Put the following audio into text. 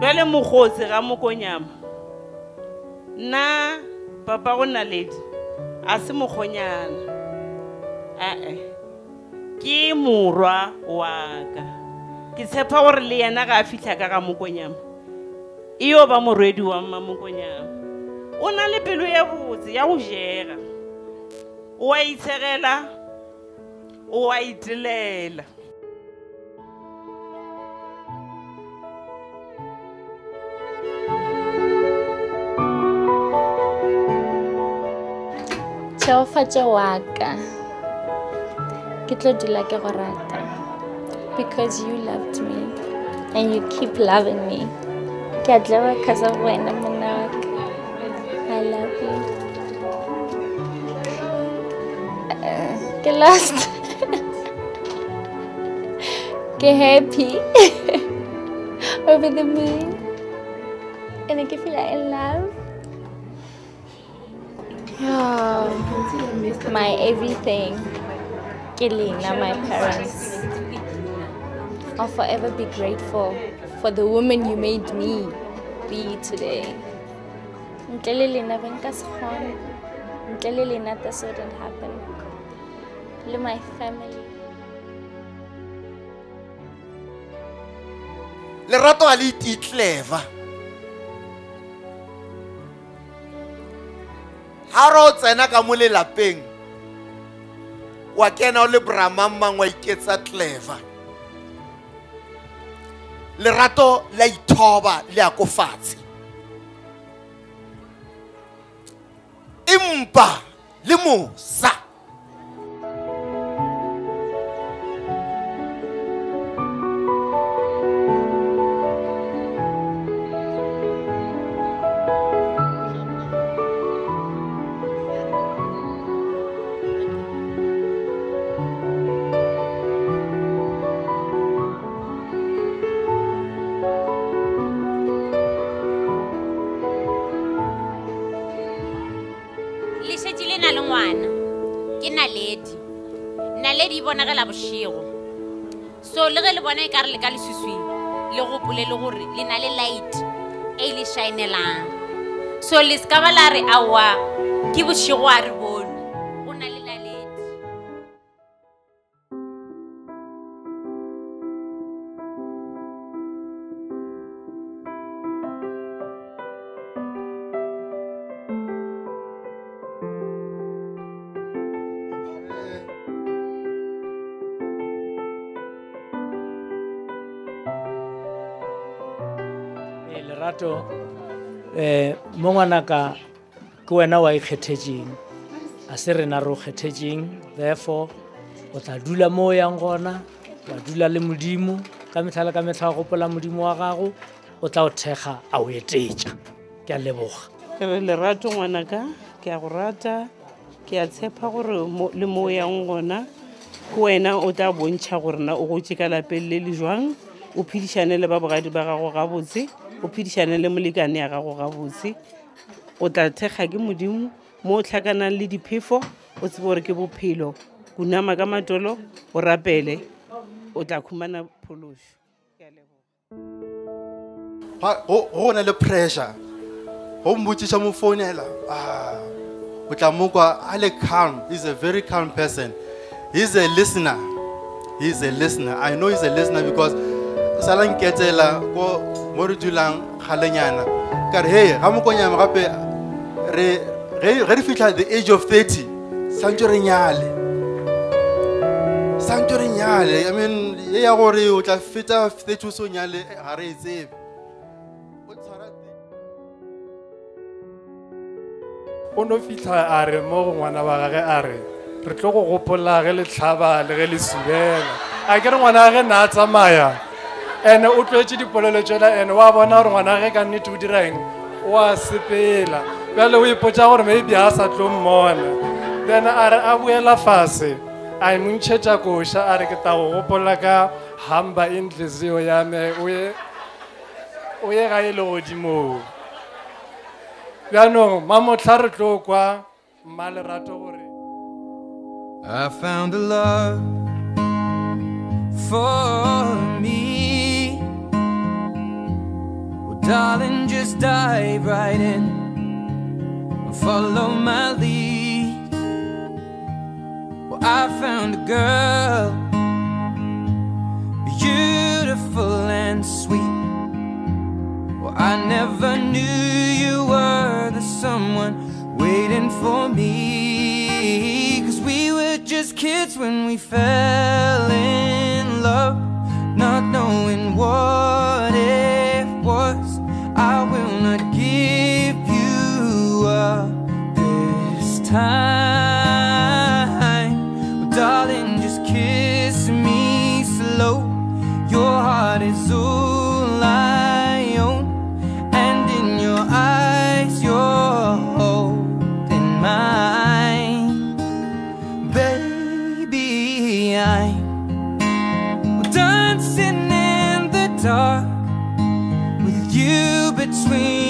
Jwale mokgotsi ga mokonyama nna papa go naledi a se mokgonyana ae ke morwa wa ka ke tshepa gore le yena ga a fitlha ka ga mokonyama e yo ba morwedi wa mmamokonyama o na le pelo ye botse ya go jega o a itshegela o a itelela. Tšhegofatšo wa ka ke tlo dula ke go rata because you loved me and you keep loving me. Ke a tleba cause of wena monna wa ka. I love you. Ke lost. Ke happy. Over the moon. And I feel like in love. Oh, my everything. Ke lena, my parents. I'll forever be grateful for the woman you made me be today. Ntle le lena be nka se kgone. Ntle le lena this wouldn't happen. Le my family. Lerato ga le itee clever. Ga re o tsena ka mo lelapeng wa kena o le bramang wa iketsa clever. Lerato le a ithoba le ya ko fatshe. Empa le mosa. Le šetše le na le ngwana ke naledi. Naledi e bonagela bošego. So le ge le bona e ka re le ka leswiswing, le gopole le gore le na le light e le shinelang. So le se ka ba la re aowa ke bošego a re bone, go na le naledi. Lerato, mo ngwanaka ke wena wa ikgethetšeng, a se rena re o kgethetšeng. Therefore o tla dula mo o yang gona, wa dula le Modimo ka mehla le ka mehla, wa gopola Modimo wa gago, o tla o thekga a o etetša. Ke a leboga. Ke re Lerato ngwanaka, ke a go rata, ke a tshepa gore le mo o yang gona ke wena o tla bontšha gore na o gotše ka lapeng le le jwang, o phedišane le ba bogadi ba gago gabotse, o phedišane le molekane ya gago gabotse. O tla thekga ke Modimo mo o tlhakanang le diphefo, o tsebe gore ke bophelo. Kunama ka matolo, o rapele, o tla khumana phološo. Ke a leboga. Go na le pressure. Go mmotšiša mo founela, o tla mo kwa a le calm. He's a very calm person. He's a listener. He's a listener. I know he's a listener because sala nketela ko mo re dulang kgalenyana. Ka re, hey, ga mokonyama gape re ge re fihla the age of 30, santse re nyale. Santse re nyale. I mean, ye ya gore o tla feta 30 o so nyale, ga re e tsebe. O no fihla a re mo go ngwana wa gage a re, re tlo go gopola ge le hlaba le ge le subela. A ke re ngwana gage na a tsamaya, ene o tlwaetše dipolelo tšela, ene wa bona gore ngwana gage ka nnete o dira eng, o a sepela. Bjale o ipotša gore maybe a sa tlo mmona. Then a re a boela fase, a mo ntšhetša koša, a re ke tla go gopola ka hamba inhliziyo ya me, o ye gae legodimong. Bjanong mamohla re tlo kwa mma Lerato gore I found a love for me. Well, Darling, just dive right in and follow my lead. Well, I found a girl, beautiful and sweet. Well, I never knew you were the someone waiting for me. 'Cause we were just kids when we fell in love, not knowing what it was. I will not give you up this time. Well, darling, just kiss me slow. Your heart is all I own, and in your eyes you're holding mine. Baby, I'm dancing in the dark with you between